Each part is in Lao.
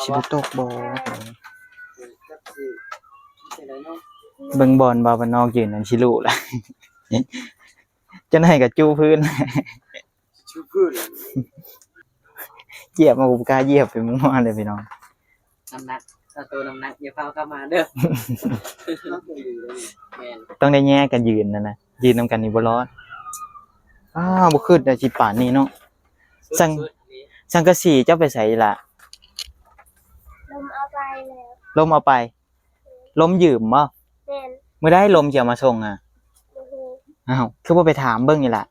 ຊິບໍ່ຕົກບໍ່? ເບິ່ງບ່ອນບ່າວບ້ານນອກຢືນນັ້ນຊິຮູ້ລະ ຈັ່ງໃດກໍຈູພື້ນ ຈູພື້ນ ຢຽບມາ ບໍ່ກ້າຢຽບໄປໝູ່ເລີຍພີ່ນ້ອງ. ນ້ຳໜັກ ເອົາໂຕນ້ຳໜັກ ຢ່າພາກັບມາເດີ. ແມ່ນ ຕ້ອງໄດ້ແຍກກັນຢືນນັ້ນນະ ຢືນນຳກັນນີ້ບໍ່ລອດ. ອ້າວ ບໍ່ຄິດໄດ້ຊິປານນີ້ເນາະ. ສັງ ສັງກະສີເຈົ້າໄປໃສອີ່ຫຼ້າ? ລົມເອົາໄປແລ້ວ. ລົມເອົາໄປ? ລົມຢືມບໍ່? ແມ່ນ. ມື້ໃດລົມຊິເອົາມາສົ່ງອະ? ບໍ່ຮູ້. ອ້າວ ຄືບໍ່ໄປຖາມເບິ່ງອີ່ຫຼ້າ?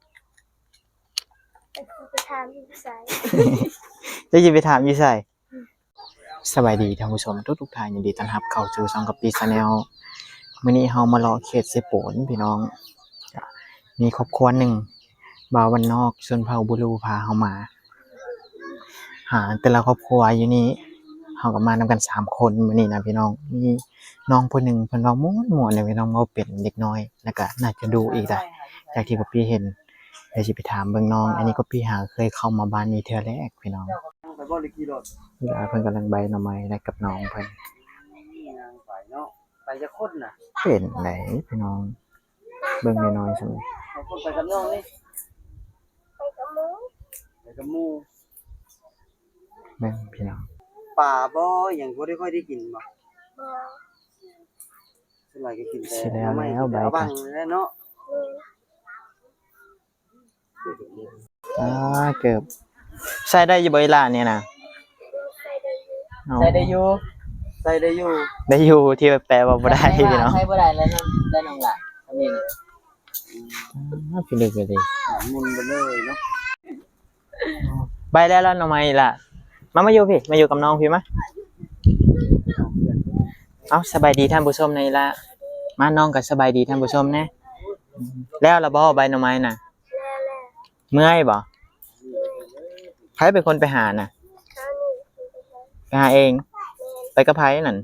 ໄປ ໄປຖາມຢູ່ໃສ? ເຈົ້າຊິໄປຖາມຢູ່ໃສ? ສະບາຍດີທ່ານຜູ້ຊົມທຸກໆທ່ານ ຍິນດີຕ້ອນຮັບເຂົ້າສູ່ຊ່ອງກັບປີ Channel. ມື້ນີ້ເຮົາມາເລາະເຂດເຊໂປນພີ່ນ້ອງ, ກະມີຄອບຄົວໜຶ່ງ ບ່າວບ້ານນອກຊົນເຜົ່າບູລູພາເຮົາມາຫາແຕ່ລະຄອບຄົວຢູ່ນີ້. ເຮົາກໍມານຳກັນສາມຄົນມື້ນີ້ນະພີ່ນ້ອງ. ມີນ້ອງຜູ້ໜຶ່ງເພິ່ນເວົ້າມ່ວນໆເດ້ພີ່ນ້ອງ, ເວົ້າເປັນເດັກນ້ອຍ ແລ້ວກະໜ້າຈະດຸອີກລະ ຈາກທີ່ພວກພີ່ເຫັນ. ດຽວຊິໄປຖາມເບິ່ງນ້ອງ. ອັນນີ້ກໍພີ່ຫາເຄີຍເຂົ້າມາບ້ານນີ້ເທື່ອແລກພີ່ນ້ອງ. ໄປບໍ່ ຫຼືຂີ່ລົດ? ເວລາເພິ່ນກຳລັງໃບໜໍ່ໄມ້ໃຫ້ກັບນ້ອງເພິ່ນ. ຍ່າງໄປເນາະ. ໄປຈັກຄົນນະ? ເປັນໃດພີ່ນ້ອງ ເບິ່ງນ້ອຍໆຊັ້ນ. ສອງຄົນໄປກັບນ້ອງນີ້? ໄປກັບໝູ່. ໄປກັບໝູ່. ແມ່ນພີ່ນ້ອງ. ປາບໍ່ ຫຍັງບໍ່ໄດ້ຄ່ອຍໄດ້ກິນບໍ່? ບໍ່. ສ່ວນຫຼາຍກໍກິນແຕ່ ຊິແລ້ວແລ້ວ ໃບ ເອົາບັງນີ້ແຫຼະເນາະ. ແມ່ນ. ອ່າ ເກີບ ໃສ່ໄດ້ຢູ່ບໍ່ອີ່ຫຼ້ານີ້ນະ? ໃສ່ໄດ້ຢູ່ ໃສ່ໄດ້ຢູ່ ໃສ່ໄດ້ຢູ່ ໄດ້ຢູ່ ທີ່ແປວ່າບໍ່ໄດ້ພີ່ນ້ອງ. ໃສ່ບໍ່ໄດ້ແລ້ວນ້ອງ ໄດ້ນ້ອງຫຼ້າ ອັນນີ້ນະ. ອ່າ ພິລຶກເລີຍ ໝຸ່ນໄປເລີຍເນາະ. ໃບແລ້ວລະໜໍ່ໄມ້ອີ່ຫຼ້າ. ມາ ມາຢູ່ພີ້ ມາຢູ່ກັບນ້ອງພີ້ມາ. ເອົ້າ ສະບາຍດີທ່ານຜູ້ຊົມແດ່ອີ່ຫຼ້າ. ມາ ນ້ອງກໍສະບາຍດີທ່ານຜູ້ຊົມແດ່. ແລ້ວລະບໍ່ໃບໜໍ່ໄມ້ນະ? ເມື່ອຍບໍ່? ໃຜເປັນຄົນໄປຫານະ? ໄປຫາເອງ? ໄປກັບໃຜນັ້ນ?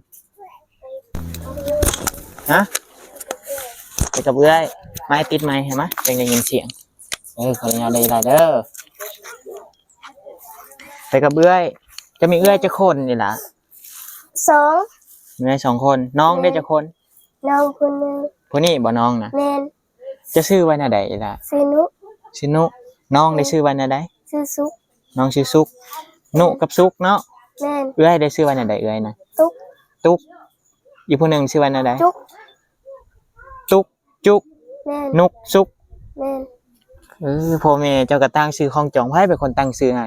ຮະ? ໄປກັບເອື້ອຍ. ມາ ຕິດໄມໃຫ້ມາ ຈັ່ງໄດ້ຍິນສຽງ. ເອີ ຂໍອະນຸຍາດເດີອີ່ຫຼ້າເດີ. ໄປກັບເອື້ອຍ. ເຈົ້າມີເອື້ອຍຈັກຄົນອີ່ຫຼ້າ? ສອງ. ມີເອື້ອຍສອງຄົນ. ນ້ອງເດ້ ແມ່ນ ຈັກຄົນ? ນ້ອງຄົນໜຶ່ງ. ຜູ້ນີ້ບໍ່ນ້ອງນະ? ແມ່ນ. ເຈົ້າຊື່ວ່າແນວໃດອີ່ຫຼ້າ? ຊື່ນຸ. ຊື່ນຸ. ນ້ອງເດ້ ແມ່ນ ຊື່ວ່າແນວໃດ? ຊື່ສຸກ. ນ້ອງຊື່ສຸກ. ນຸກັບສຸກເນາະ? ແມ່ນ. ເອື້ອຍເດ້ ຊື່ວ່າແນວໃດເອື້ອຍນະ? ຕຸກ. ຕຸກ. ອີກຜູ້ໜຶ່ງຊື່ວ່າແນວໃດ? ຈຸກ. ຕຸກ. ຈຸກ. ແມ່ນ. ນຸກ. ສຸກ. ແມ່ນ. ເອີ ພໍ່ແມ່ເຈົ້າກໍຕັ້ງຊື່ຂອງຈອງ. ໃຜເປັນຄົນຕັ້ງຊື່ໃຫ້?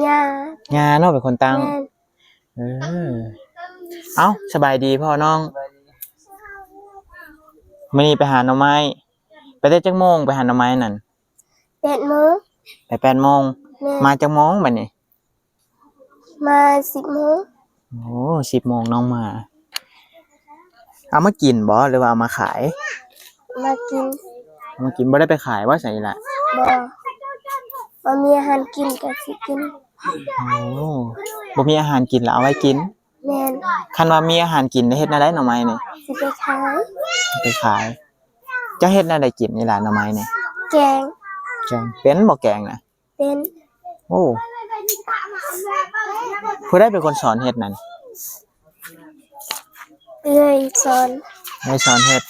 ຍ່າ. ຍ່າເນາະເປັນຄົນຕັ້ງ. ແມ່ນ. ເອີ ເອົ້າ ສະບາຍດີພໍ່ນ້ອງ. ມື້ນີ້ໄປຫາໜໍ່ໄມ້. ໄປແຕ່ຈັກໂມງ ໄປຫາໜໍ່ໄມ້ນັ້ນ? ແປດໂມງ. ໄປແປດໂມງ. ແມ່ນ. ມາຈັກໂມງບັດນີ້? ມາສິບໂມງ. ໂອ້ ສິບໂມງນ້ອງມາ. ເອົາມາກິນບໍ່ ຫຼືວ່າເອົາມາຂາຍ? ມາກິນ. ເອົາມາກິນ. ບໍ່ໄດ້ໄປຂາຍບໍ່ ໃສລະ? ບໍ່. ບໍ່ມີອາຫານກິນກໍຊິກິນ. ໂອ້ ບໍ່ມີອາຫານກິນລະເອົາໄວ້ກິນ. ແມ່ນ. ຄັນວ່າມີອາຫານກິນໄດ້ເຮັດແນວໃດໜໍ່ໄມ້ນີ້? ຊິໄປຂາຍ. ໄປຂາຍ. ເຈົ້າເຮັດແນວໃດກິນນີ້ລະໜໍ່ໄມ້ນີ້? ແກງ. ແກງ. ເປັນບໍ່ແກງນະ? ເປັນ. ໂອ້ ຜູ້ໃດເປັນຄົນສອນເຮັດນັ້ນ? ເອື້ອຍສອນ. ເອື້ອຍສອນເຮັດ.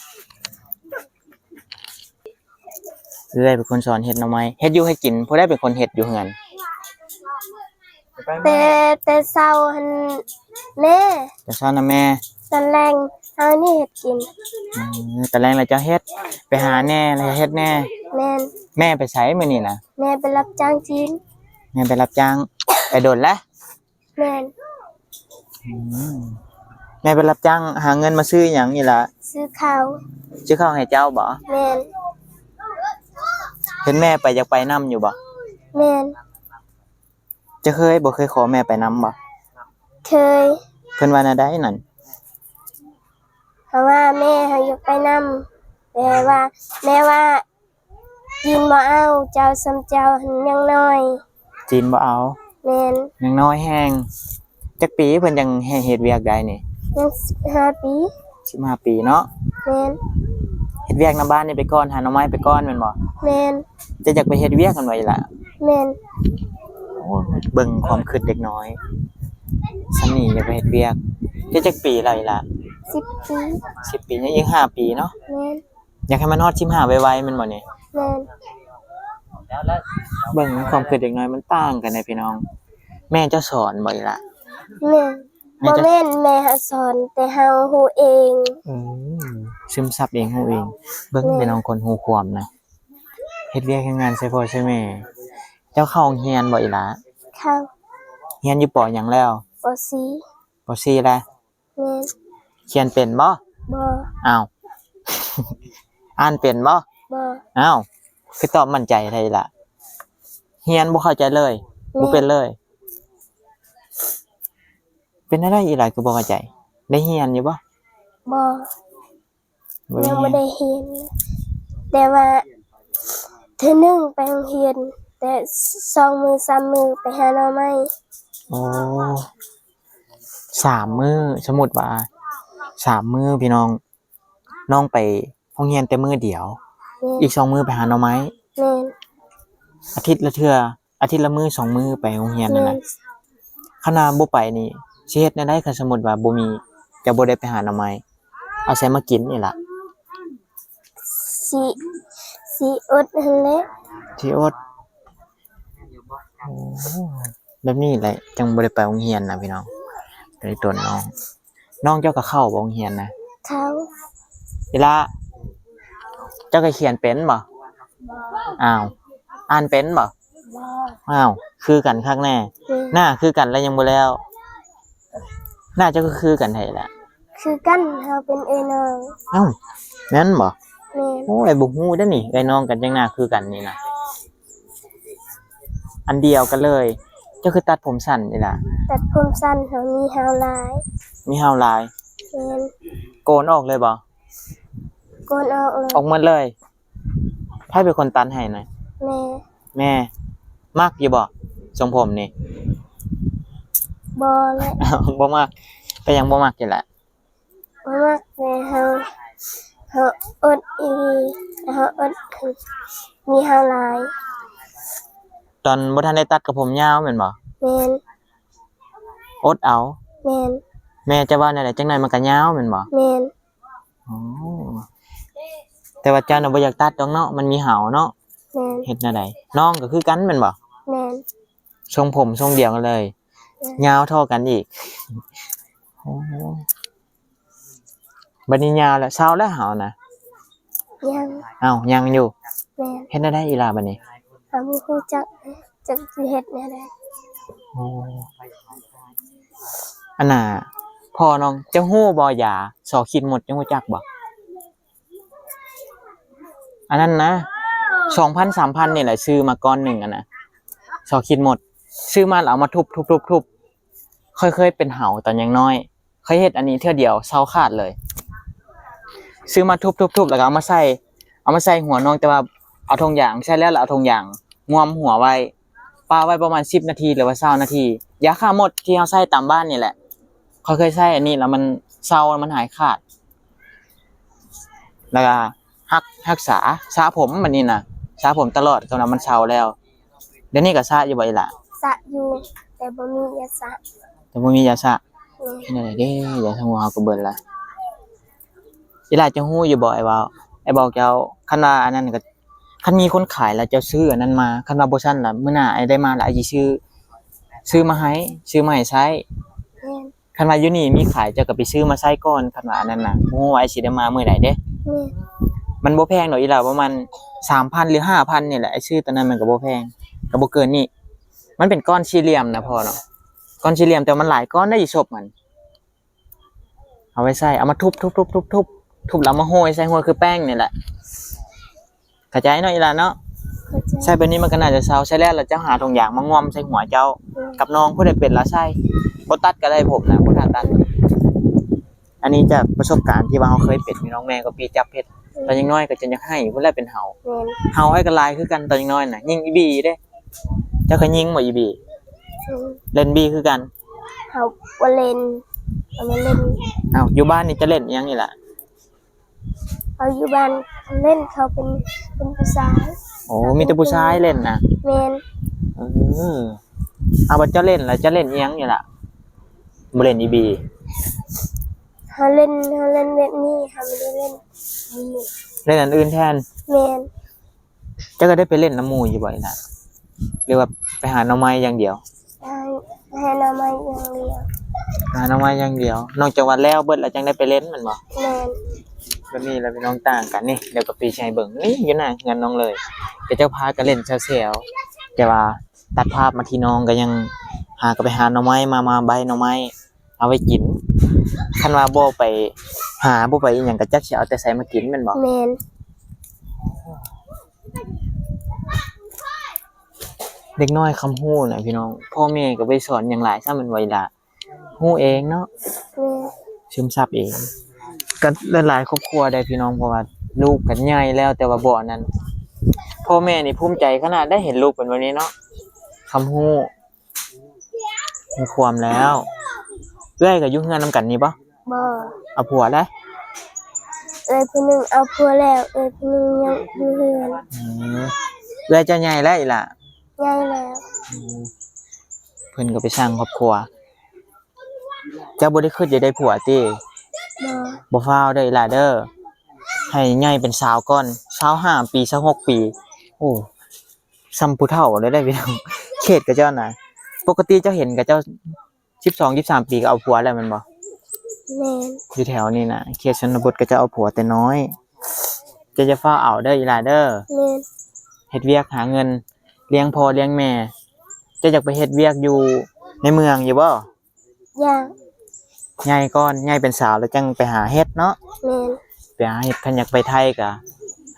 ເອື້ອຍເປັນຄົນສອນເຮັດໜໍ່ໄມ້. ເຮັດຢູ່ເຮັດກິນ ຜູ້ໃດເປັນຄົນເຮັດຢູ່ເຮືອນ? ແຕ່ ແຕ່ເຊົ້າຫັ້ນແມ່. ແຕ່ເຊົ້ານະແມ່. ຕອນແລງເຮົານີ້ເຮັດກິນ. ອືມ ຕອນແລງລະເຈົ້າເຮັດ. ໄປຫາແດ່ ລະເຮັດແດ່. ແມ່ນ. ແມ່ໄປໃສມື້ນີ້ນະ? ແມ່ໄປຮັບຈ້າງຈີນ. ແມ່ໄປຮັບຈ້າງ. ໄປດົນລະ? ແມ່ນ. ອືມ ແມ່ໄປຮັບຈ້າງຫາເງິນມາຊື້ຫຍັງນີ້ລະ? ຊື້ເຂົ້າ. ຊື້ເຂົ້າໃຫ້ເຈົ້າບໍ? ແມ່ນ. ເຫັນແມ່ໄປ ຢາກໄປນຳຢູ່ບໍ? ແມ່ນ. ເຈົ້າເຄີຍບໍ່ ເຄີຍຂໍແມ່ໄປນຳບໍ? ເຄີຍ. ເພິ່ນວ່າແນວໃດນັ້ນ? ເພາະວ່າແມ່ເຮົາຢາກໄປນຳ ແຕ່ວ່າ ແມ່ວ່າ ຈີນບໍ່ເອົາ ເຈົ້າສ່ຳເຈົ້າຫັ້ນຍັງນ້ອຍ. ຈີນບໍ່ເອົາ. ແມ່ນ. ຍັງນ້ອຍແຮງ. ຈັກປີເພິ່ນຈັ່ງໃຫ້ເຮັດວຽກໄດ້ນີ້? ຍັງສິບຫ້າປີ. ສິບຫ້າປີເນາະ. ແມ່ນ. ເຮັດວຽກນຳບ້ານນີ້ໄປກ່ອນ ຫາໜໍ່ໄມ້ໄປກ່ອນແມ່ນບໍ່? ແມ່ນ. ເຈົ້າຢາກໄປເຮັດວຽກຫັ້ນບໍ່ອີ່ຫຼ້າ? ແມ່ນ. ເບິ່ງຄວາມຄິດເດັກນ້ອຍ ສ່ຳນີ້ຢາກໄປເຮັດວຽກ. ເຈົ້າຈັກປີແລ້ວອີ່ຫຼ້າ? ສິບປີ. ສິບປີ ຍັງອີກຫ້າປີເນາະ. ແມ່ນ. ຢາກໃຫ້ມັນຮອດສິບຫ້າໄວໆ ແມ່ນບໍ່ນີ້? ແມ່ນ. ເບິ່ງຄວາມຄິດເດັກນ້ອຍມັນຕ່າງກັນເດ້ພີ່ນ້ອງ. ແມ່ເຈົ້າສອນບໍ່ອີ່ຫຼ້າ? ແມ່ນ. ແມ່ ບໍ່ ເຈົ້າ ແມ່ນແມ່ຫາສອນ ແຕ່ເຮົາຮູ້ເອງ. ອືມ ຊຶມຊັບເອງ ຮູ້ເອງ. ເບິ່ງ ແມ່ນ ພີ່ນ້ອງ ຄົນຮູ້ຄວາມນະ ເຮັດວຽກເຮັດງານໃສ່ພໍ່ໃສ່ແມ່. ເຈົ້າເຂົ້າໂຮງຮຽນບໍ່ອີ່ຫຼ້າ? ເຂົ້າ. ຮຽນຢູ່ ປໍ ຫຍັງແລ້ວ? ປໍສີ່. ປໍສີ່ແລ້ວ. ແມ່ນ. ຂຽນເປັນບໍ່? ບໍ່. ອ້າວ ອ່ານເປັນບໍ່? ບໍ່. ອ້າວ ຄືຕອບໝັ້ນໃຈແທ້ອີ່ຫຼ້າ? ຮຽນບໍ່ເຂົ້າໃຈເລີຍ? ແມ່ນ. ບໍ່ເປັນເລີຍ? ເປັນແນວໃດອີ່ຫຼ້າຄືບໍ່ເຂົ້າໃຈ? ໄດ້ຮຽນຢູ່ບໍ່? ບໍ່. ບໍ່ໄດ້ຮຽນ. ຍັງບໍ່ໄດ້ຮຽນ ແຕ່ວ່າເທື່ອໜຶ່ງໄປໂຮງຮຽນ ແຕ່ສອງມື້ສາມມື້ໄປຫາໜໍ່ໄມ້. ໂອ້ ສາມມື້ ສົມມຸດວ່າສາມມື້ພີ່ນ້ອງ ນ້ອງໄປໂຮງຮຽນແຕ່ມື້ດຽວ. ແມ່ນ. ອີກສອງມື້ໄປຫາໜໍ່ໄມ້. ແມ່ນ. ອາທິດລະເທື່ອ ອາທິດລະມື້ສອງມື້ໄປໂຮງຮຽນຫັ້ນນະ. ແມ່ນ. ຄັນວ່າບໍ່ໄປນີ້ ຊິເຮັດແນວໃດ ຄັນສົມມຸດວ່າບໍ່ມີ ຈະບໍ່ໄດ້ໄປຫາໜໍ່ໄມ້ ເອົາໃສມາກິນນີ້ລະ? ຊິ ຊິອົດຫັ້ນແຫຼະ. ຊິອົດ. ໂອ້ ແບບນີ້ແຫຼະ ຈັ່ງບໍ່ໄດ້ໄປໂຮງຮຽນນະພີ່ນ້ອງ. ໂຕນ້ອງ ນ້ອງເຈົ້າກໍເຂົ້າບໍ່ໂຮງຮຽນນະ? ເຂົ້າ. ອີ່ຫຼ້າ ເຈົ້າກໍຂຽນເປັນບໍ່? ບໍ່. ອ້າວ ອ່ານເປັນບໍ່? ບໍ່. ອ້າວ ຄືກັນຄັກແນ່. ອືມ. ໜ້າຄືກັນແລ້ວຍັງບໍ່ແລ້ວ. ໜ້າເຈົ້າຄືກັນແທ້ລະ. ຄືກັນ ເຮົາເປັນເອື້ອຍນ້ອງ. ອ້າວ ແມ່ນບໍ່? ແມ່ນ. ໂອ້ຍ ບໍ່ຮູ້ເດ້ນີ້ ເອື້ອຍນ້ອງກັນຈັ່ງໜ້າຄືກັນນີ້ນະ. ອັນດຽວກັນເລີຍ. ເຈົ້າຄືຕັດຜົມສັ້ນນີ້ລະ? ຕັດຜົມສັ້ນ ເຮົາມີເຮົາຫຼາຍ. ມີເຮົາຫຼາຍ? ແມ່ນ. ໂກນອອກເລີຍບໍ່? ໂກນອອກເລີຍ. ອອກໝົດເລີຍ? ໃຜເປັນຄົນຕັດໃຫ້ນະ? ແມ່. ແມ່. ມັກຢູ່ບໍ່ ຊົງຜົມນີ້? ບໍ່ແຫຼະ. ບໍ່ມັກ. ເປັນຫຍັງບໍ່ມັກນີ້ລະ? ບໍ່ມັກແຕ່ເຮົາ ເຮົາອົດອີ່ຫຼີ ເຮົາອົດ ມີເຮົາຫຼາຍ. ຕອນບໍ່ທັນໄດ້ຕັດກໍຜົມຍາວແມ່ນບໍ່? ແມ່ນ. ອົດເອົາ? ແມ່ນ. ແມ່ຈະເວົ້າແນວໃດ ຈັກໜ້ອຍມັນກໍຍາວແມ່ນບໍ່? ແມ່ນ. ອໍ ແຕ່ວ່າເຈົ້ານະບໍ່ຢາກຕັດດອກເນາະ ມັນມີເຮົາເນາະ. ແມ່ນ. ເຮັດແນວໃດ? ນ້ອງກໍຄືກັນແມ່ນບໍ່? ແມ່ນ. ຊົງຜົມຊົງດຽວກັນເລີຍ. ແມ່ນ. ຍາວທໍ່ກັນອີກ. ໂອ້ ບັດນີ້ຍາວແລ້ວ ເຊົາແລ້ວເຮົານະ? ຍັງ. ອ້າວ ຍັງຢູ່? ແມ່ນ. ເຮັດແນວໃດອີ່ຫຼ້າບັດນີ້? ເຮົາບໍ່ຮູ້ຈັກ ຈັກຊິເຮັດແນວໃດ. ໂອ້ ອັນນ່າ ພໍ່ນ້ອງ ເຈົ້າຮູ້ບໍ່ ຢາສໍ້ຂີດມົດ ເຈົ້າຮູ້ຈັກບໍ່? ອັນນັ້ນນະ ສອງພັນ ສາມພັນນີ້ແຫຼະ ຊື້ມາກ້ອນໜຶ່ງຫັ້ນນະ ສໍ້ຂີດມົດ. ຊື້ມາແລ້ວເອົາມາທຸບໆໆ ຂ້ອຍເຄີຍເປັນເຫົາຕອນຍັງນ້ອຍ ເຄີຍເຮັດອັນນີ້ເທື່ອດຽວ ເຊົາຂາດເລີຍ. ຊື້ມາທຸບໆໆ ແລ້ວກໍເອົາມາໃສ່ ເອົາມາໃສ່ຫົວນ້ອງ ແຕ່ວ່າເອົາຖົງຢາງໃສ່ແລ້ວ ແລ້ວເອົາຖົງຢາງງວມຫົວໄວ້ ປະໄວ້ປະມານສິບນາທີ ຫຼືວ່າຊາວນາທີ. ຢາຂ້າມົດທີ່ເຮົາໃຊ້ຕາມບ້ານນີ້ແຫຼະ. ຂ້ອຍເຄີຍໃຊ້ອັນນີ້ແລ້ວມັນເຊົາ ມັນຫາຍຂາດ. ແລ້ວກໍຮັກ ຮັກສາ ສະຜົມບັດນີ້ນະ ສະຜົມຕະຫຼອດ ກຳລັງມັນເຊົາແລ້ວ. ດຽວນີ້ກໍສະຢູ່ບໍ່ອີ່ຫຼ້າ? ສະຢູ່ ແຕ່ບໍ່ມີຢາສະ. ແຕ່ບໍ່ມີຢາສະ. ໂດຍ. ເຮັດແນວໃດເດ້ ຢາສະຫົວເຮົາກໍເບິດລະ. ອີ່ຫຼ້າເຈົ້າຮູ້ຢູ່ບໍ່ ອ້າຍເວົ້າ ອ້າຍບອກເຈົ້າ ຄັນວ່າອັນນັ້ນກໍ ຄັນມີຄົນຂາຍແລ້ວເຈົ້າຊື້ອັນນັ້ນມາ ຄັນວ່າບໍ່ຊັ້ນລະມື້ໜ້າອ້າຍໄດ້ມາແລ້ວ ອ້າຍຊິຊື້ ຊື້ມາໃຫ້ ຊື້ມາໃຫ້ໃຊ້. ແມ່ນ. ຄັນວ່າຢູ່ນີ້ມີຂາຍ ເຈົ້າກໍໄປຊື້ມາໃຊ້ກ່ອນ ຄັນວ່າອັນນັ້ນນະ ບໍ່ຮູ້ວ່າອ້າຍຊິໄດ້ມາມື້ໃດເດ້. ແມ່ນ. ມັນບໍ່ແພງດອກອີ່ຫຼາ ປະມານສາມພັນ ຫຼື ຫ້າພັນນີ້ແຫຼະ ອ້າຍຊື້ຕອນນັ້ນມັນກໍບໍ່ແພງ ກໍບໍ່ເກີນນີ້. ມັນເປັນກ້ອນສີ່ຫຼ່ຽມນະພໍ່ເນາະ ກ້ອນສີ່ຫຼ່ຽມ ແຕ່ມັນຫຼາຍກ້ອນໄດ໋ ອີ່ສົບຫັ້ນ. ເອົາໄວ້ໃສ່ ເອົາມາທຸບໆໆໆ ທຸບແລ້ວເອົາມາໂຮຍໃສ່ຫົວຄືແປ້ງນີ້ແຫຼະ. ເຂົ້າໃຈເນາະອີ່ຫຼ້າເນາະ? ເຂົ້າໃຈ. ໃສ່ແບບນີ້ມັນກໍໜ້າຈະເຊົາ. ໃສ່ແລ້ວ ແລ້ວເຈົ້າຫາຖົງຢາງມາງວມໃສ່ຫົວເຈົ້າ. ອືມ. ກັບນ້ອງຜູ້ໃດເປັນລະໃສ່ ບໍ່ຕັດກໍໄດ້ຜົມນະ ບໍ່ຖ້າຕັດ. ອັນນີ້ຈາກປະສົບການທີ່ວ່າເຮົາເຄີຍເປັນ ພີ່ນ້ອງ ແມ່ກັບພີ່ຈັບເຮັດ. ອືມ. ຕອນຍັງນ້ອຍກໍຈົນຢາກໄຫ້ພຸ້ນແຫຼະ ເປັນເຫົາ. ແມ່ນ. ເຫົາອ້າຍກໍຫຼາຍຄືກັນຕອນຍັງນ້ອຍນະ ຍິງອີບີເດ້. ເຈົ້າເຄີຍຍິງບໍ່ອີບີ? ອືມ. ເລ່ນບີຄືກັນ? ເຮົາບໍ່ເລ່ນ ເຮົາບໍ່ເລ່ນ. ອ້າວ ຢູ່ບ້ານນີ້ຈະເລ່ນອີ່ຫຍັງນີ້ລະ? ເຮົາຢູ່ບ້ານເລ່ນ ເຂົາເປັນ ເປັນຜູ້ຊາຍ. ໂອ້ ມີແຕ່ຜູ້ຊາຍເລ່ນນະ? ແມ່ນ. ເອີ. ເອົາ ບັດເຈົ້າຫຼິ້ນລະ ເຈົ້າຫຼິ້ນອີ່ຫຍັງນີ້ລະ? ບໍ່ຫຼິ້ນອີບີ? ເຮົາຫຼິ້ນ ເຮົາຫຼິ້ນແບບນີ້ ເຮົາບໍ່ໄດ້ຫຼິ້ນອີບີ. ຫຼິ້ນອັນອື່ນແທນ? ແມ່ນ. ເຈົ້າກໍໄດ້ໄປຫຼິ້ນນຳໝູ່ຢູ່ບໍ່ອີ່ຫຼ້າ ຫຼືວ່າໄປຫາໜໍ່ໄມ້ຢ່າງດຽວ? ໄປຫາໜໍ່ໄມ້ຢ່າງດຽວ. ຫາໜໍ່ໄມ້ຢ່າງດຽວ. ນອກຈາກວ່າແລ້ວເບິດແລ້ວຈັ່ງໄດ້ໄປຫຼິ້ນແມ່ນບໍ່? ແມ່ນ. ແບບນີ້ລະພີ່ນ້ອງ ຕ່າງກັນນີ້. ດຽວກໍປີ້ໃຫ້ເບິ່ງ ນີ້ຢູ່ໜ້າເຮືອນນ້ອງເລີຍ ເຂົາເຈົ້າພາກັນຫຼິ້ນແຊວໆ ແຕ່ວ່າຕັດພາບມາທີ່ນ້ອງ ກໍຍັງຫາ ກໍໄປຫາໜໍ່ໄມ້ມາ ມາໃບ້ໜໍ່ໄມ້ ເອົາໄວ້ກິນ. ຄັນວ່າບໍ່ໄປຫາ ບໍ່ໄປອີ່ຫຍັງ ກໍຈັກຊິເອົາແຕ່ໃສມາກິນແມ່ນບໍ່? ແມ່ນ. ເດັກນ້ອຍຄຳຮູ້ນະພີ່ນ້ອງ ພໍ່ແມ່ກໍບໍ່ໄດ້ສອນຫຍັງຫຼາຍຊ້ຳແມ່ນບໍ່ອີ່ຫຼ້າ? ຮູ້ເອງເນາະ. ແມ່ນ. ຊຶມຊັບເອງ. ກໍຫຼາຍໆຄອບຄົວໄດ໋ພີ່ນ້ອງ ເພາະວ່າລູກກໍໃຫຍ່ແລ້ວ ແຕ່ວ່າບໍ່ອັນນັ້ນ. ພໍ່ແມ່ນີ້ພູມໃຈຂະໜາດໄດ໋ ເຫັນລູກເປັນແບບນີ້ເນາະ. ຄຳຮູ້ ມີຄວາມແລ້ວ. ເອື້ອຍກໍຢູ່ເຮືອນນຳກັນນີ້ບໍ່? ບໍ່. ເອົາຜົວແລ້ວ? ເອື້ອຍຜູ້ໜຶ່ງເອົາຜົວແລ້ວ ເອື້ອຍຜູ້ໜຶ່ງຍັງຢູ່ເຮືອນ. ອືມ ເອື້ອຍເຈົ້າໃຫຍ່ແລ້ວອີ່ຫຼ້າ? ໃຫຍ່ແລ້ວ. ອືມ ເພິ່ນກໍໄປສ້າງຄອບຄົວ. ເຈົ້າບໍ່ໄດ້ຄິດຢາກໄດ້ຜົວຕິ? ບໍ່. ບໍ່ຟ້າວເດີອີ່ຫຼ້າເດີ ໃຫ້ໃຫຍ່ເປັນສາວກ່ອນ ຊາວຫ້າປີ ຊາວຫົກປີ. ໂອ້ ສ່ຳຜູ້ເຖົ້າເລີຍໄດ໋ພີ່ນ້ອງ ເຂດຂະເຈົ້ານະ. ປົກກະຕິເຈົ້າເຫັນຂະເຈົ້າສິບສອງ ສິບສາມປີກໍເອົາຜົວແລ້ວແມ່ນບໍ່? ແມ່ນ. ຢູ່ແຖວນີ້ນະ ເຂດຊົນນະບົດຂະເຈົ້າເອົາຜົວແຕ່ນ້ອຍ. ເຈົ້າຢ່າຟ້າວເອົາເດີອີ່ຫຼ້າເດີ. ແມ່ນ. ເຮັດວຽກຫາເງິນລ້ຽງພໍ່ລ້ຽງແມ່. ເຈົ້າຢາກໄປເຮັດວຽກຢູ່ໃນເມືອງຢູ່ບໍ່? ຢາກ. ໃຫຍ່ກ່ອນ ໃຫຍ່ເປັນສາວແລ້ວຈັ່ງໄປຫາເຮັດເນາະ. ແມ່ນ. ໄປຫາເຮັດ ຄັນຢາກໄປໄທກໍ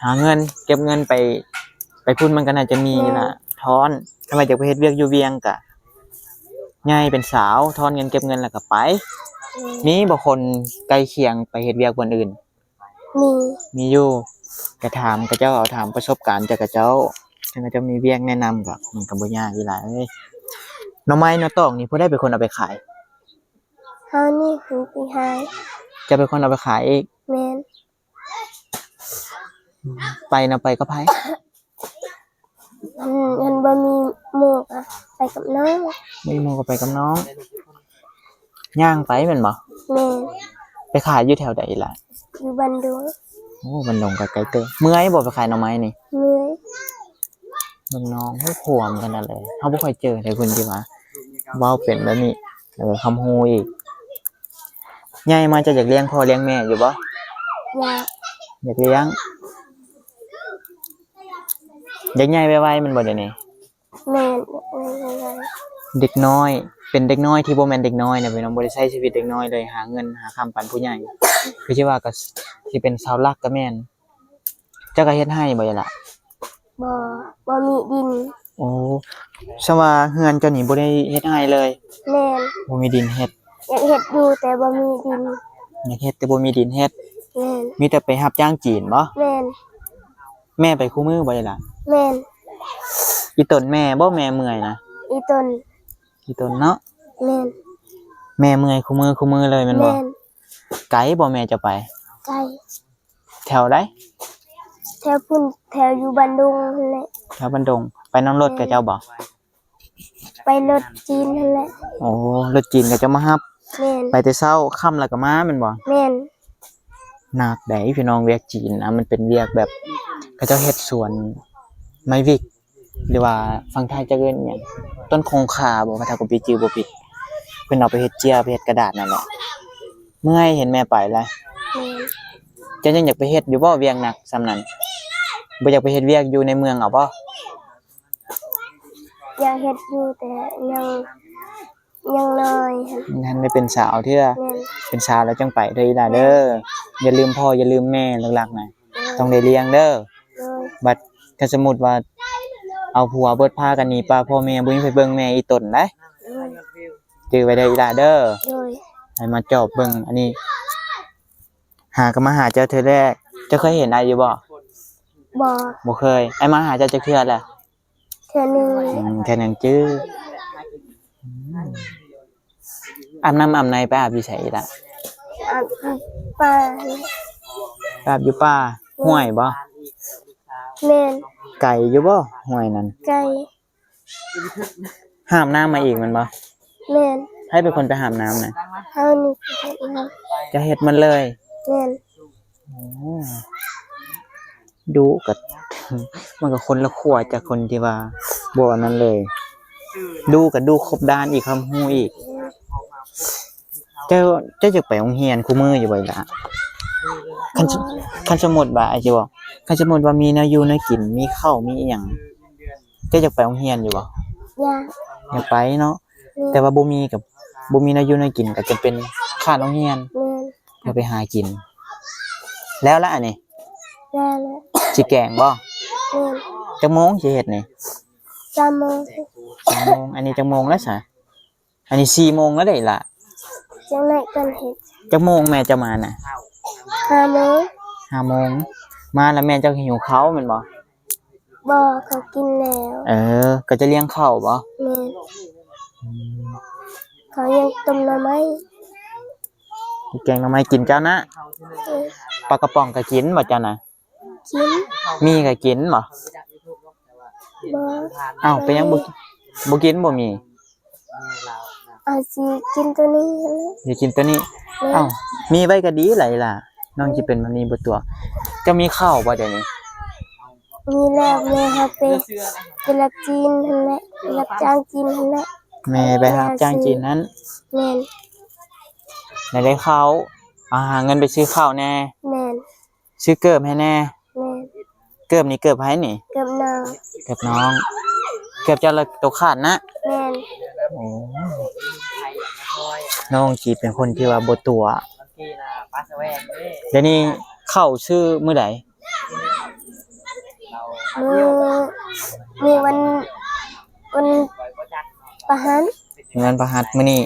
ຫາເງິນ ເກັບເງິນໄປ ໄປພຸ້ນມັນກໍໜ້າຈະມີຢູ່ລະ. ແມ່ນ. ທ້ອນ ຄັນວ່າຢາກໄປເຮັດວຽກຢູ່ວຽງກໍໃຫຍ່ເປັນສາວ ທ້ອນເງິນເກັບເງິນແລ້ວກໍໄປ. ແມ່ນ. ມີບໍ່ຄົນໃກ້ຄຽງໄປເຮັດວຽກບ່ອນອື່ນ? ມີ ມີຢູ່ ກະຖາມຂະເຈົ້າ ເອົາຖາມປະສົບການຈາກຂະເຈົ້າ ຄັນຂະເຈົ້າມີວຽກແນະນຳກໍ ມັນກໍບໍ່ຍາກອີ່ຫຼ້າເອີຍ. ໜໍ່ໄມ້ໜໍ່ຕອກນີ້ຜູ້ໃດເປັນຄົນເອົາໄປຂາຍ? ເຮົານີ້ເປັນໄປຂາຍ. ເຈົ້າເປັນຄົນເອົາໄປຂາຍອີກ? ແມ່ນ. ໄປນະ ໄປກັບໃຜ? ຄັນ ຄັນບໍ່ມີໝູ່ກໍໄປກັບນ້ອງ. ບໍ່ມີໝູ່ກໍໄປກັບນ້ອງ. ຍ່າງໄປແມ່ນບໍ່? ແມ່ນ. ໄປຂາຍຢູ່ແຖວໃດລະ? ຢູ່ບ້ານດົງ. ໂອ້ ບ້ານດົງກໍໄກເຕີບ. ເມື່ອຍບໍ່ໄປຂາຍໜໍ່ໄມ້ນີ້? ເມື່ອຍ. ເບິ່ງນ້ອງ ໂອ້ ຂວາມຂະໜາດເລີຍ. ເຮົາບໍ່ຄ່ອຍເຈີໃດຄົນທີ່ວ່າເວົ້າເປັນແບບນີ້ ແລ້ວກໍຄຳຮູ້ອີກ. ໃຫຍ່ມາເຈົ້າຢາກລ້ຽງພໍ່ລ້ຽງແມ່ຢູ່ບໍ່? ຢາກ. ຢາກລ້ຽງ. ຢາກໃຫຍ່ໄວໆແມ່ນບໍ່ດຽວນີ້? ແມ່ນ. ເດັກນ້ອຍ ເປັນເດັກນ້ອຍທີ່ບໍ່ແມ່ນເດັກນ້ອຍນະພີ່ນ້ອງ ບໍ່ໄດ້ໃຊ້ຊີວິດເດັກນ້ອຍເລີຍ ຫາເງິນຫາຄຳປານຜູ້ໃຫຍ່ ຄືຊິວ່າກໍຊິເປັນເສົາຫຼັກກໍແມ່ນ. ເຈົ້າກໍເຮັດໄຮ່ບໍ່ລະ? ບໍ່ ບໍ່ມີດິນ. ໂອ້ ສະວ່າເຮືອນເຈົ້ານີ້ບໍ່ໄດ້ເຮັດໄຮ່ເລີຍ? ແມ່ນ. ບໍ່ມີດິນເຮັດ. ຢາກເຮັດຢູ່ແຕ່ບໍ່ມີດິນ. ຢາກເຮັດແຕ່ບໍ່ມີດິນເຮັດ. ແມ່ນ. ມີແຕ່ໄປຮັບຈ້າງຈີນບໍ່? ແມ່ນ. ແມ່ໄປຄູ່ມື້ບໍ່ລະ? ແມ່ນ. ອີ່ຕົນແມ່ບໍ່ ແມ່ເມື່ອຍນະ? ອີ່ຕົນ. ອີ່ຕົນເນາະ? ແມ່ນ. ແມ່ເມື່ອຍຄູ່ມື້ ຄູ່ມື້ເລີຍແມ່ນບໍ່? ແມ່ນ. ໄກບໍ່ແມ່ເຈົ້າໄປ? ໄກ. ແຖວໃດ? ແຖວພຸ້ນ ແຖວຢູ່ບ້ານດົງຫັ້ນແຫຼະ. ແຖວບ້ານດົງ. ໄປນຳລົດຂະເຈົ້າບໍ່? ໄປລົດຈີນຫັ້ນແຫຼະ. ໂອ້ ລົດຈີນເຂົາເຈົ້າມາຮັບ. ແມ່ນ. ໄປແຕ່ເຊົ້າ ຄ່ຳແລ້ວກໍມາແມ່ນບໍ່? ແມ່ນ. ໜັກໃດ໋ພີ່ນ້ອງ ວຽກຈີນນະ ມັນເປັນວຽກແບບ ເຂົາເຈົ້າເຮັດສວນໄມ້ວິກ ຫຼືວ່າຝັ່ງໄທຈະເອີ້ນຫຍັງ ຕົ້ນຄົງຄາບໍ່ ຖ້າກໍບໍ່ຈື່ບໍ່ຜິດ ເພິ່ນເອົາໄປເຮັດເຈ້ຍ ໄປເຮັດກະດາດນັ້ນແຫຼະ. ເມື່ອຍ ເຫັນແມ່ໄປແລ້ວ. ແມ່ນ. ເຈົ້າຍັງຢາກໄປເຮັດຢູ່ບໍ່ ວຽກໜັກສ່ຳນັ້ນ? ບໍ່ຢາກໄປເຮັດວຽກຢູ່ໃນເມືອງເອົາບໍ່? ຢາກເຮັດຢູ່ ແຕ່ຍັງ ຍັງນ້ອຍ ຍັງບໍ່ທັນໄດ້ເປັນສາວເທື່ອ. ແມ່ນ. ເປັນສາວແລ້ວຈັ່ງໄປເດີອີ່ຫຼ້າເດີ. ແມ່ນ. ຢ່າລືມພໍ່ຢ່າລືມແມ່ຫຼັກໆນະ. ແມ່ນ. ຕ້ອງໄດ້ລ້ຽງເດີ. ໂດຍ. ບັດຖ້າສົມມຸດວ່າເອົາຜົວເບິດ ພາກັນໜີປ່າພໍ່ແມ່ ບໍ່ມີໃຜເບິ່ງແມ່ ອີ່ຕົນໃດ໋. ໂດຍ. ຈື່ໄວ້ເດີອີ່ຫຼ້າເດີ. ໂດຍ. ໃຫ້ມາຈອບເບິ່ງອັນນີ້ ຫາກໍມາຫາເຈົ້າເທື່ອແລກ. ເຈົ້າເຄີຍເຫັນອ້າຍຢູ່ບໍ່? ບໍ່. ບໍ່ເຄີຍ. ອ້າຍມາຫາເຈົ້າຈັກເທື່ອແລ້ວ? ເທື່ອໜຶ່ງ. ອືມ ເທື່ອໜຶ່ງຈື່. ອືມ ອາບນ້ຳອາບໃນໄປອາບຢູ່ໃສອີ່ຫຼ້າ? ອາບຢູ່ປ່າ. ໄປອາບຢູ່ປ່າ. ແມ່ນ. ຫ້ວຍບໍ່? ແມ່ນ. ໄກຢູ່ບໍ່ ຫ້ວຍນັ້ນ? ໄກ. ຫາບນ້ຳມາອີກແມ່ນບໍ່? ແມ່ນ. ໃຜເປັນຄົນໄປຫາບນ້ຳນະ? ເຮົານີ້ເຮັດເລີຍ. ເຈົ້າເຮັດໝົດເລີຍ? ແມ່ນ. ໂອ້ ດຸກະ ມັນກະຄົນລະຂົ້ວຈາກຄົນທີ່ວ່າບໍ່ອັນນັ້ນເລີຍ. ດຸກະດຸຄົບດ້ານອີກ ຄວາມຮູ້ອີກ. ເຈົ້າ ເຈົ້າຢາກໄປໂຮງຮຽນຄູ່ມື້ຢູ່ບໍ່ອີ່ຫຼ້າ? ຄັນ ຄັນສົມມຸດວ່າ ອ້າຍຊິບອກ ຄັນສົມມຸດວ່າມີແນວຢູ່ແນວກິນ ມີເຂົ້າມີອີ່ຫຍັງ ເຈົ້າຢາກໄປໂຮງຮຽນຢູ່ບໍ່? ຢາກ. ຢາກໄປເນາະ. ແມ່ນ. ແຕ່ວ່າບໍ່ມີກະ ບໍ່ມີແນວຢູ່ແນວກິນ ກະຈຳເປັນຂາດໂຮງຮຽນ. ແມ່ນ. ເພື່ອໄປຫາກິນ. ແລ້ວລະອັນນີ້? ແລ້ວແລ້ວ. ຊິແກງບໍ່? ແມ່ນ. ຈັກໂມງຊິເຮັດນີ້? ສາມໂມງ. ສາມໂມງ. ອັນນີ້ຈັກໂມງແລ້ວສະ? ອັນນີ້ສີ່ໂມງແລ້ວເດ້ລະ. ຈັ່ງໃດກ່ອນເຮັດ. ຈັກໂມງແມ່ເຈົ້າມານະ? ຫ້າໂມງ. ຫ້າໂມງ. ມາລະແມ່ເຈົ້າຫິວເຂົ້າແມ່ນບໍ່? ບໍ່, ເຂົາກິນແລ້ວ. ເອີ ກະຈະລ້ຽງເຂົ້າບໍ່? ແມ່ນ. ອືມ ເຂົາຍັງຕົ້ມໜໍ່ໄມ້ ແກງໜໍ່ໄມ້ກິນເຈົ້ານະ. ເອີ ປາກະປ໋ອງກະກິນບໍ່ເຈົ້ານະ? ກິນ. ໝີ່ກະກິນບໍ່? ບໍ່. ອ້າວ ເປັນຫຍັງບໍ່ ບໍ່ກິນບໍ່ໝີ່? ອາ ຊິກິນໂຕນີ້. ຊິກິນໂຕນີ້. ແມ່ນ. ອ້າວ ມີໄວ້ກະດີຫຼາຍລະ ນ້ອງຊິເປັນແບບນີ້ບໍ່ຕົວະ. ເຈົ້າມີເຂົ້າບໍ່ດຽວນີ້? ມີແລ້ວ ແມ່ເຮົາໄປ ໄປຮັບຈີນຫັ້ນແຫຼະ ໄປຮັບຈ້າງຈີນຫັ້ນແຫຼະ. ແມ່ໄປຮັບຈ້າງຈີນຫັ້ນ. ແມ່ນ. ແລ້ວໄດ້ເຂົ້າ ເອົາຫາເງິນໄປຊື້ເຂົ້າແດ່. ແມ່ນ. ຊື້ເກີບໃຫ້ແດ່. ແມ່ນ. ເກີບນີ້ເກີບໃຜນີ້? ເກີບນ້ອງ. ເກີບນ້ອງ. ເກີບເຈົ້າລະໂຕຂາດນະ? ແມ່ນ. ໂອ້ ນ້ອງຊິເປັນຄົນທີ່ວ່າບໍ່ຕົວະ. ດຽວນີ້ເຂົ້າຊື້ມື້ໃດ? ມື້ ມື້ວັນ ວັນພະຫັດ. ມື້ວັນພະຫັດ. ມື້ນີ້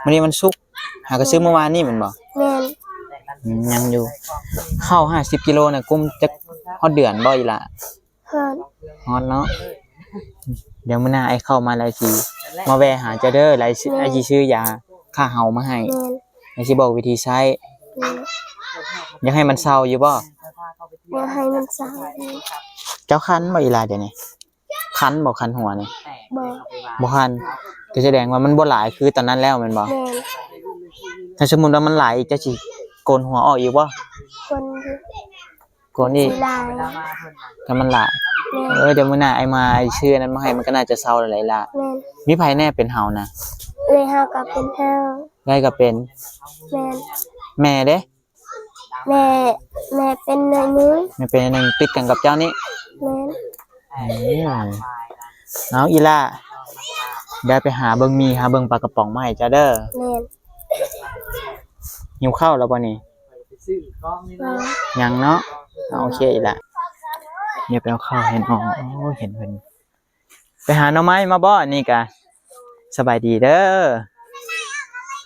ມື້ນີ້ວັນສຸກ. ຫາກະຊື້ມື້ວານນີ້ແມ່ນບໍ່? ແມ່ນ. ອືມ ຍັງຢູ່. ເຂົ້າຫ້າສິບກິໂລນະ ກຸ້ມຈັກຮອດເດືອນບໍ່ອີ່ຫຼ້າ? ຮອດ. ຮອດເນາະ. ດຽວມື້ໜ້າອ້າຍເຂົ້າມາແລ້ວຊິມາແວ່ຫາເຈົ້າເດີ ແລ້ວຊິ ແມ່ນ. ອ້າຍຊິຊື້ຢາຂ້າເຫົາມາໃຫ້. ແມ່ນ. ອ້າຍຊິບອກວິທີໃຊ້. ແມ່ນ. ຢາກໃຫ້ມັນເຊົາຢູ່ບໍ່? ຢາກໃຫ້ມັນເຊົາ. ເຈົ້າຄັນບໍ່ອີ່ຫຼ້າດຽວນີ້? ຄັນບໍ່ ຄັນຫົວນີ້? ບໍ່. ບໍ່ຄັນ. ກະສະແດງວ່າມັນບໍ່ຫຼາຍຄືຕອນນັ້ນແລ້ວແມ່ນບໍ່? ແມ່ນ. ຖ້າສົມມຸດວ່າມັນຫຼາຍອີກ ເຈົ້າຊິໂກນຫົວອອກອີກບໍ່? ໂກນຢູ່. ໂກນອີກ. ຊິຫຼາຍ. ຖ້າມັນຫຼາຍ. ແມ່ນ. ເອີ ດຽວມື້ໜ້າອ້າຍມາ ອ້າຍຊື້ອັນນັ້ນມາໃຫ້ ມັນກະໜ້າຈະເຊົາແລ້ວລະ. ແມ່ນ. ມີໃຜແດ່ເປັນເຫົານະ? ເອື້ອຍເຮົາກະເປັນເຫົາ. ເອື້ອຍກະເປັນ. ແມ່ນ. ແມ່ເດ? ແມ່ ແມ່ເປັນໜ້ອຍໜຶ່ງ. ແມ່ເປັນໜ້ອຍໜຶ່ງ ຕິດກັນກັບເຈົ້ານີ້? ແມ່ນ. ເອີ ເອົາ ອີ່ຫຼ້າ ດຽວໄປຫາເບິ່ງໝີ່ ຫາເບິ່ງປາກະປ໋ອງມາໃຫ້ເຈົ້າເດີ. ແມ່ນ. ຫິວເຂົ້າແລ້ວບໍ່ນີ້? ຍັງເນາະ. ເອົາ ໂອເຄ ອີ່ຫຼ້າ ດຽວໄປເອົາເຂົ້າໃຫ້ນ້ອງ. ໂອ້ ເຫັນເພິ່ນ ໄປຫາໜໍ່ໄມ້ມາບໍ່? ອັນນີ້ກະ ສະບາຍດີເດີ.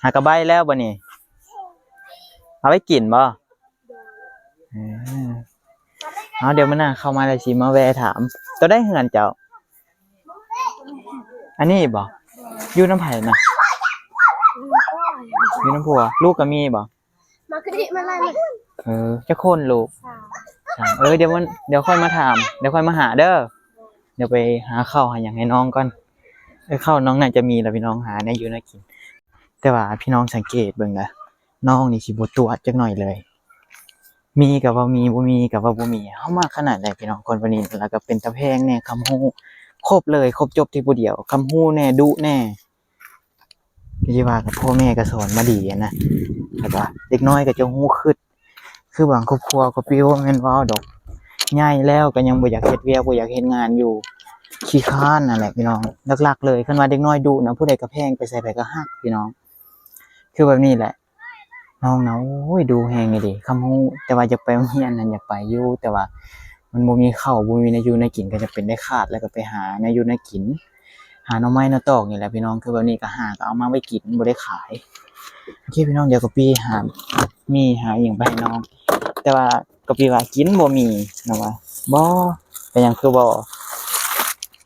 ຫາກະໄບ້ແລ້ວບໍ່ນີ້? ເອົາໄວ້ກິນບໍ່? ເອີ ເອົາ ດຽວມື້ໜ້າເຂົ້າມາແລ້ວຊິມາແວ່ຖາມ. ໂຕໃດເຮືອນເຈົ້າ? ອັນນີ້ບໍ່? ຢູ່ນຳໃຜນະ? ຢູ່ນຳຜົວ. ລູກກະມີບໍ່? ມາຄືນີ້ ມາໄລ່ມາ. ເອີ ຈັກຄົນລູກ? ສາມ. ສາມ. ເອີ ດຽວມັນ ດຽວຂ້ອຍມາຖາມ ດຽວຂ້ອຍມາຫາເດີ. ດຽວໄປຫາເຂົ້າຫາຫຍັງໃຫ້ນ້ອງກ່ອນ. ເອີ ເຂົ້ານ້ອງໜ້າຈະມີແລ້ວພີ່ນ້ອງ ຫາແນວຢູ່ແນວກິນ. ແຕ່ວ່າພີ່ນ້ອງສັງເກດເບິ່ງນະ ນ້ອງນີ້ຊິບໍ່ຕົວະຈັກໜ້ອຍເລີຍ. ມີກະວ່າມີ ບໍ່ມີກະວ່າບໍ່ມີ. ເຮົາມັກຂະໜາດໃດພີ່ນ້ອງ ຄົນຄົນນີ້. ແລ້ວກະເປັນຕາແພງແດ່ ຄຳຮູ້ ຄົບເລີຍ ຄົບຈົບທີ່ຜູ້ດຽວ. ຄຳຮູ້ແດ່ ດຸແດ່. ກະຊິວ່າກັບພໍ່ແມ່ກະສອນມາດີຫັ້ນນະ ແລ້ວກະເດັກນ້ອຍກະຈະຮູ້ຄຶດ ຄືບາງຄອບຄົວກະປິວ ແມ່ນເວົ້າດອກ ໃຫຍ່ແລ້ວກະຍັງບໍ່ຢາກເຮັດວຽກ ບໍ່ຢາກເຮັດງານຢູ່ ຂີ້ຄ້ານຫັ້ນແຫຼະພີ່ນ້ອງ. ຫຼັກໆເລີຍ ຄັນວ່າເດັກນ້ອຍດຸນະ ຜູ້ໃດກະແພງ ໄປໃສໃຜກະຮັກພີ່ນ້ອງ ຄືແບບນີ້ແຫຼະ. ນ້ອງນະ ໂອ້ຍ ດຸແຮງອີ່ຫຼີ ຄຳຮູ້ ແຕ່ວ່າຢາກໄປໂຮງຮຽນຫັ້ນ ຢາກໄປຢູ່ ແຕ່ວ່າມັນບໍ່ມີເຂົ້າ ບໍ່ມີແນວຢູ່ແນວກິນ ກະຈຳເປັນໄດ້ຂາດ ແລ້ວກະໄປຫາແນວຢູ່ແນວກິນ ຫາໜໍ່ໄມ້ໜໍ່ຕອກນີ້ແຫຼະພີ່ນ້ອງ. ຄືແບບນີ້ກະຫາກະເອົາມາໄວ້ກິນ ບໍ່ໄດ້ຂາຍ. ໂອເຄພີ່ນ້ອງ ດຽວກະປີ້ຫາໝີ່ຫາອີ່ຫຍັງໄປໃຫ້ນ້ອງ ແຕ່ວ່າກະປີ້ວ່າກິນບໍ່ໝີ່ ນ້ອງວ່າ ບໍ່ ເປັນຫຍັງຄືບໍ່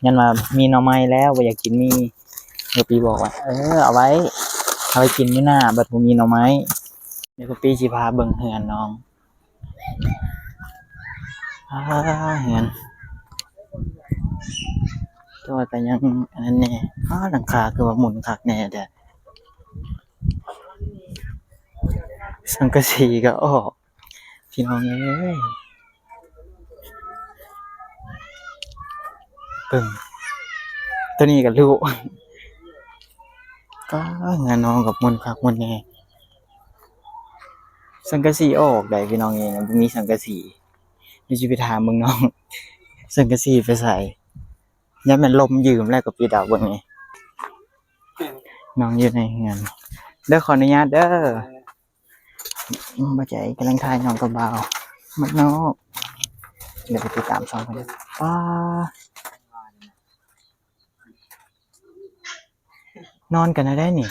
ຢ້ານວ່າມີໜໍ່ໄມ້ແລ້ວ ບໍ່ຢາກກິນໝີ່. ກະປີ້ບອກວ່າ ເອີ ເອົາໄວ້ ເອົາໄວ້ກິນມື້ໜ້າ ບັດບໍ່ມີໜໍ່ໄມ້. ດຽວກະປີ້ຊິພາເບິ່ງເຮືອນນ້ອງ. ອາ ເຮືອນ ແຕ່ວ່າກໍຍັງອັນນັ້ນແດ່. ອ້າ ຫຼັງຄາຄືວ່າໝຸນຄັກແນ່ແທ້. ສັງກະສີກໍອອກ ພີ່ນ້ອງເອີຍ. ເບິ່ງ ໂຕນີ້ກໍລຸ ກໍເຮືອນນ້ອງກໍໝຸນຄັກໝຸນແນ່. ສັງກະສີອອກໄດ໋ພີ່ນ້ອງເອີຍ ບໍ່ມີສັງກະສີ. ດຽວຊິໄປຖາມເບິ່ງນ້ອງ ສັງກະສີໄປໃສ? ຢ້ານແມ່ນລົມຢືມແລ້ວກໍປິດເອົາ. ເບິ່ງນີ້ ນ້ອງຢູ່ໃນເຮືອນເດີ. ຂໍອະນຸຍາດເດີ. ອືມ ບໍ່ໃຈກຳລັງຖ່າຍນ້ອງກັບບ່າວມັນນອກ. ດຽວໄປຕິດຕາມຊ່ອງເພິ່ນ. ປ້າ ນອນກັນແນວໃດນີ້?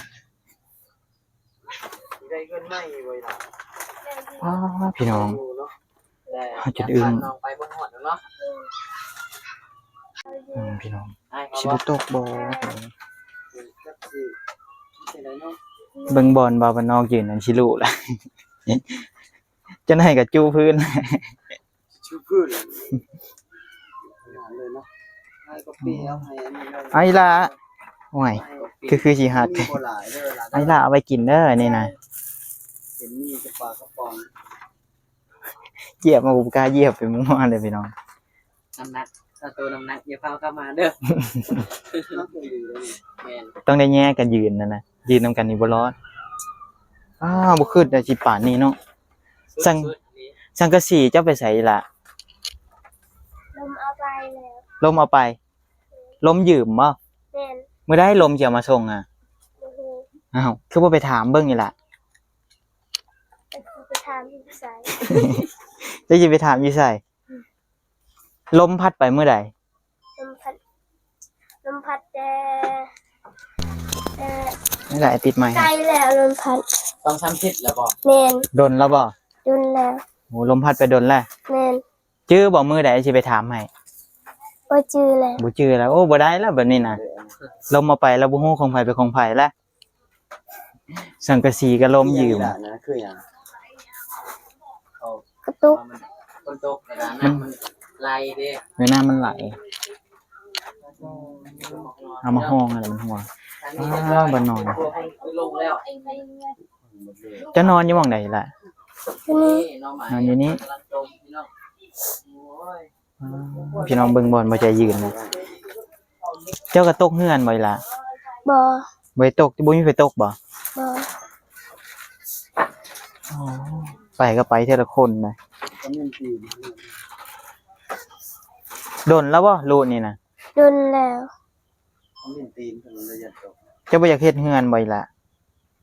ໄດ້ເຮືອນໃໝ່ບໍ່ລະ? ອ້າ ພີ່ນ້ອງ ເຮົາຈົນອຶ້ງ. ນ້ອງໄປບໍ່ຮອດແລ້ວເນາະ. ອືມ ພີ່ນ້ອງ ຊິບໍ່ຕົກບໍ່? ເບິ່ງບ່ອນບ່າວບ້ານນອກຢືນນັ້ນຊິລຸລະ ຈັ່ງໃດກໍຈຸພື້ນ. ຊື່ພືດເລີຍເນາະ. ເອົາອີ່ຫຼ້າ ໂອ້ຍ ຄື ຄືຊິຫັກ. ເອົາອີ່ຫຼ້າ ເອົາໄວ້ກິນເດີ ອັນນີ້ນະ. ເຫັນມີແຕ່ປາກະປ໋ອງ ຢຽບມາ ບໍ່ກ້າຢຽບໄປໝູ່ເລີຍພີ່ນ້ອງ. ນ້ຳໜັກ ເອົາໂຕນ້ຳໜັກ ຢ່າພາກັບມາເດີ. ແມ່ນ ຕ້ອງໄດ້ແຍກກັນຢືນນັ້ນນະ ຢືນນຳກັນນີ້ບໍ່ລອດ. ອ້າວ ບໍ່ຄິດວ່າຊິປານນີ້ເນາະ. ສັງ ສັງກະສີເຈົ້າໄປໃສອີ່ຫຼ້າ? ລົມເອົາໄປແລ້ວ. ລົມເອົາໄປ? ລົມຢືມບໍ່? ແມ່ນ. ມື້ໃດລົມຊິເອົາມາສົ່ງອະ? ບໍ່ຮູ້. ອ້າວ ຄືບໍ່ໄປຖາມເບິ່ງອີ່ຫຼ້າ? ໄປ ໄປຖາມຢູ່ໃສ? ເຈົ້າຊິໄປຖາມຢູ່ໃສ? ອືມ ລົມພັດໄປມື້ໃດ? ລົມພັດ ລົມພັດແຕ່ ແຕ່ ນີ້ແຫຼະ ຕິດໄມ ໄກແລ້ວລົມພັດ. ສອງສາມທິດແລ້ວບໍ່? ແມ່ນ. ດົນແລ້ວບໍ່? ດົນແລ້ວ. ໂອ້ ລົມພັດໄປດົນແລ້ວ. ແມ່ນ. ຈື່ບໍ່ມື້ໃດຊິໄປຖາມໃຫ້? ບໍ່ຈື່ແລ້ວ. ບໍ່ຈື່ແລ້ວ. ໂອ້ ບໍ່ໄດ້ແລ້ວແບບນີ້ນະ ລົມເອົາໄປແລ້ວ ບໍ່ຮູ້ຂອງໃຜເປັນຂອງໃຜແລ້ວ. ສັງກະສີກໍລົມຢືມ. ຄືຫຍັງ? ກະຕຸກ. ມັນຕົກ ນ້ຳມັນໄຫຼເດ້. ເອີ ນ້ຳມັນໄຫຼ. ເອົາມາຫ້ອງຫັ້ນແຫຼະ ມັນຮົ່ວ. ອ້າວ ບ່ອນນອນ ເຈົ້ານອນຢູ່ໝ່ອງໃດລະ? ຢູ່ນີ້. ນອນຢູ່ນີ້. ອ້າວ ພີ່ນ້ອງເບິ່ງບ່ອນບໍ່ໃຈຢືນນະ. ເຈົ້າກໍຕົກເຮືອນບໍ່ອີ່ຫຼ້າ? ບໍ່. ບໍ່ໄດ້ຕົກ. ບໍ່ມີໃຜຕົກບໍ່? ບໍ່. ອໍ ໄປກໍໄປເທື່ອລະຄົນນະ. ດົນແລ້ວບໍ່ລຸນີ້ນະ? ດົນແລ້ວ. ເຈົ້າບໍ່ຢາກເຮັດເຮືອນບໍ່ອີ່ຫຼ້າ?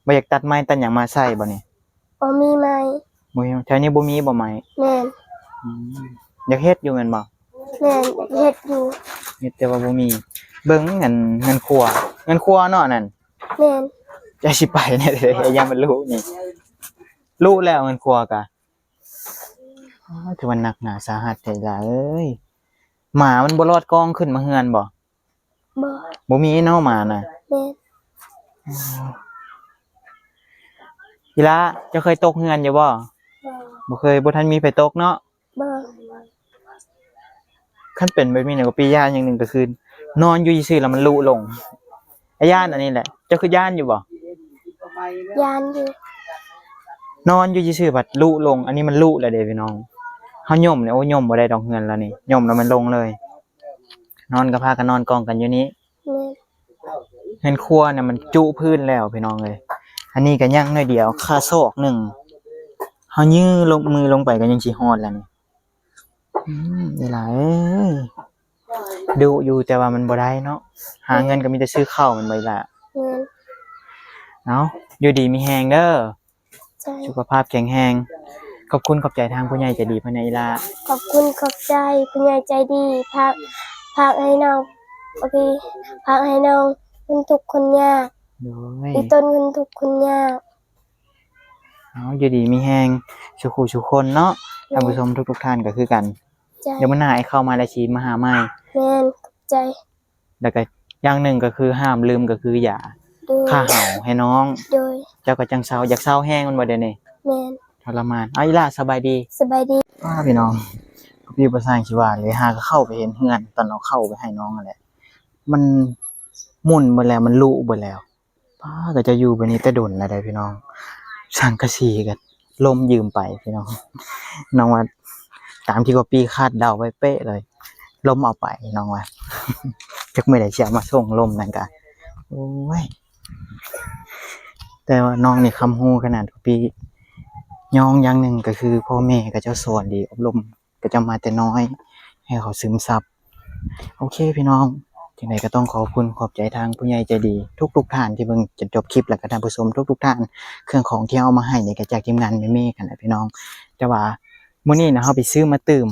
ບໍ່ຢາກຕັດໄມ້ຕັດຫຍັງມາໃສ່ບໍ່ນີ້? ບໍ່ມີໄມ້. ບໍ່ມີ. ແຖວນີ້ບໍ່ມີບໍ່ໄມ້? ແມ່ນ. ອືມ ຢາກເຮັດຢູ່ແມ່ນບໍ່? ແມ່ນ ຢາກເຮັດຢູ່. ເຮັດແຕ່ວ່າບໍ່ມີ. ເບິ່ງອັນເຮືອນຄົວ ເຮືອນຄົວເນາະອັນນັ້ນ. ແມ່ນ. ເຈົ້າຊິໄປແນວໃດ ຢ້ານມັນລຸນີ້. ລຸແລ້ວເຮືອນຄົວກະ. ອໍ ຖືວ່າໜັກໜາສາຫັດແທ້ອີ່ຫຼ້າເອີຍ. ໝາມັນບໍ່ລອດກ້ອງຂຶ້ນມາເຮືອນບໍ່? ບໍ່. ບໍ່ມີເນາະໝານະ. ແມ່ນ. ອີ່ຫຼ້າ ເຈົ້າເຄີຍຕົກເຮືອນຢູ່ບໍ່? ບໍ່. ບໍ່ເຄີຍ. ບໍ່ທັນມີໃຜຕົກເນາະ. ບໍ່. ຄັນເປັນແບບນີ້ນະ ກໍປີຢ້ານຢ່າງໜຶ່ງກໍຄື ນອນຢູ່ຊື່ໆແລ້ວມັນລຸລົງ. ອາ ຢ້ານອັນນີ້ແຫຼະ. ເຈົ້າຄືຢ້ານຢູ່ບໍ່? ຢ້ານຢູ່. ນອນຢູ່ຊື່ໆ ບັດລຸລົງ. ອັນນີ້ມັນລຸແລ້ວເດ້ພີ່ນ້ອງ. ເຮົາຍົມນີ້ ໂອ້ ຍົມບໍ່ໄດ້ດອກເຮືອນລາວນີ້. ຍົມແລ້ວມັນລົງເລີຍ. ນອນກໍພາກັນນອນກອງກັນຢູ່ນີ້. ແມ່ນ. ເຮືອນຄົວນະມັນຈຸພື້ນແລ້ວພີ່ນ້ອງເອີຍ. ອັນນີ້ກໍຍັງໜ້ອຍດຽວ ຄາສອກໜຶ່ງ. ເຮົາຍື່ລົງ ມືລົງໄປກໍຍັງຊິຮອດແລ້ວນີ້. ອືມ ອີ່ຫຼ້າເອີຍ ດຸຢູ່ ແຕ່ວ່າມັນບໍ່ໄດ້ເນາະ. ຫາເງິນກໍມີແຕ່ຊື້ເຂົ້າແມ່ນບໍ່ອີ່ຫຼ້າ? ແມ່ນ. ເອົາ ຢູ່ດີມີແຮງເດີ. ໃຈ ສຸຂະພາບແຂງແຮງ. ຂອບຄຸນຂອບໃຈທາງຜູ້ໃຫຍ່ໃຈດີເພິ່ນແດ່ອີ່ຫຼ້າ. ຂອບຄຸນຂອບໃຈຜູ້ໃຫຍ່ໃຈດີ ຝາກ ຝາກໃຫ້ນ້ອງ ໂອເຄ ຝາກໃຫ້ນ້ອງຄົນທຸກຄົນຍາກ. ໂດຍ. ອີ່ຕົນຄົນທຸກຄົນຍາກ. ເອົາ ຢູ່ດີມີແຮງສູ່ຄູ່ສູ່ຄົນເນາະ. ໂດຍ. ທ່ານຜູ້ຊົມທຸກໆທ່ານກໍຄືກັນ. ໃຈ. ດຽວມື້ໜ້າອ້າຍເຂົ້າມາແລ້ວຊິມາຫາໃໝ່. ແມ່ນ ຂອບໃຈ. ແລ້ວກໍຢ່າງໜຶ່ງກໍຄືຫ້າມລືມກໍຄືຢາ. ໂດຍ. ຂ້າເຫົາໃຫ້ນ້ອງ. ໂດຍ. ເຈົ້າກໍຈັ່ງເຊົາ. ຢາກເຊົາແຮງແມ່ນບໍ່ດຽວນີ້? ແມ່ນ. ທໍລະມານ. ເອົາ ອີ່ຫຼ້າ ສະບາຍດີ. ສະບາຍດີ. ອ້າ ພີ່ນ້ອງ ກໍມີບໍ່ຊ່າງຊິວ່າເລີຍ ຫາກໍເຂົ້າໄປເຫັນເຮືອນ ຕອນເອົາເຂົ້າໄປໃຫ້ນ້ອງຫັ້ນແຫຼະ. ມັນໝຸ່ນເບິດແລ້ວ ມັນລຸເບິດແລ້ວ. ປ້າ ກໍເຈົ້າຢູ່ແບບນີ້ແຕ່ດົນແລ້ວເດ້ພີ່ນ້ອງ. ສັງກະສີກໍລົມຢືມໄປພີ່ນ້ອງ. ນ້ອງວ່າຕາມທີ່ກະປີ້ຄາດເດົາໄວ້ເປະເລີຍ ລົມເອົາໄປ ນ້ອງວ່າ. ຈັກມື້ໃດຊິເອົາມາສົ່ງ ລົມນັ້ນກະ ໂອ້ຍ. ແຕ່ວ່ານ້ອງນີ້ຄຳຮູ້ຂະໜາດ ກະປີ້ຍ້ອງຢ່າງໜຶ່ງ ກໍຄືພໍ່ແມ່ເຂົາເຈົ້າສອນດີ ອົບຮົມເຂົາເຈົ້າມາແຕ່ນ້ອຍ ໃຫ້ເຂົາຊຶມຊັບ. ໂອເຄພີ່ນ້ອງ, ຈັ່ງໃດກໍຕ້ອງຂອບຄຸນຂອບໃຈທາງຜູ້ໃຫຍ່ໃຈດີທຸກໆທ່ານທີ່ເບິ່ງຈົນຈົບຄລິບ ແລ້ວກໍທ່ານຜູ້ຊົມທຸກໆທ່ານ. ເຄື່ອງຂອງທີ່ເຮົາເອົາມາໃຫ້ນີ້ກໍຈາກທີມງານແມ່ໆກັນແຫຼະພີ່ນ້ອງ. ແຕ່ວ່າມື້ນີ້ນະ ເຮົາໄປຊື້ມາຕື່ມ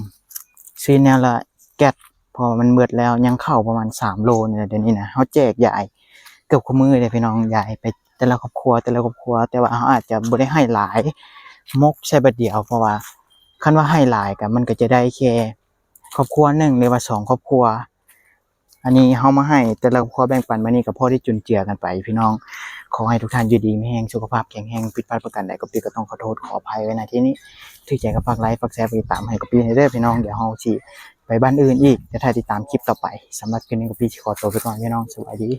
ຊື້ແນວລະແກັດ ເພາະວ່າມັນເບິດແລ້ວ ຍັງເຂົ້າປະມານສາມໂລນີ້ແຫຼະ. ດຽວນີ້ນະ ເຮົາແຈກຢາຍເກືອບຄູ່ມື້ເດ້ພີ່ນ້ອງ, ຢາຍໄປແຕ່ລະຄອບຄົວ ແຕ່ລະຄອບຄົວ. ແຕ່ວ່າເຮົາອາດຈະບໍ່ໄດ້ໃຫ້ຫຼາຍ ໝົກໃສ່ບາດດຽວ ເພາະວ່າຄັນວ່າໃຫ້ຫຼາຍກໍ ມັນກໍຈະໄດ້ແຄ່ຄອບຄົວໜຶ່ງ ຫຼືວ່າສອງຄອບຄົວ. ອັນນີ້ເຮົາມາໃຫ້ແຕ່ລະຄອບຄົວແບ່ງປັນມານີ້ ກໍພໍໄດ້ຈຸນເຈືອກັນໄປພີ່ນ້ອງ. ຂໍໃຫ້ທຸກທ່ານຢູ່ດີມີແຮງ ສຸຂະພາບແຂງແຮງ. ຜິດພາດປະການໃດກໍ ກະຕ້ອງຂໍໂທດຂໍອະໄພໄວ້ ນະ ທີ່ນີ້. ຖືກໃຈກໍຝາກໄລ ຝາກແຊ ຝາກຕິດຕາມໃຫ້ກະປີ້ແດ່ເດີພີ່ນ້ອງ. ດຽວເຮົາຊິໄປບ້ານອື່ນອີກ ແຕ່ຖ້າຕິດຕາມຄລິບຕໍ່ໄປ. ສຳລັບຄລິບນີ້ ກະປີ້ຊິຂໍຕົວໄປກ່ອນພີ່ນ້ອງ. ສະບາຍດີ.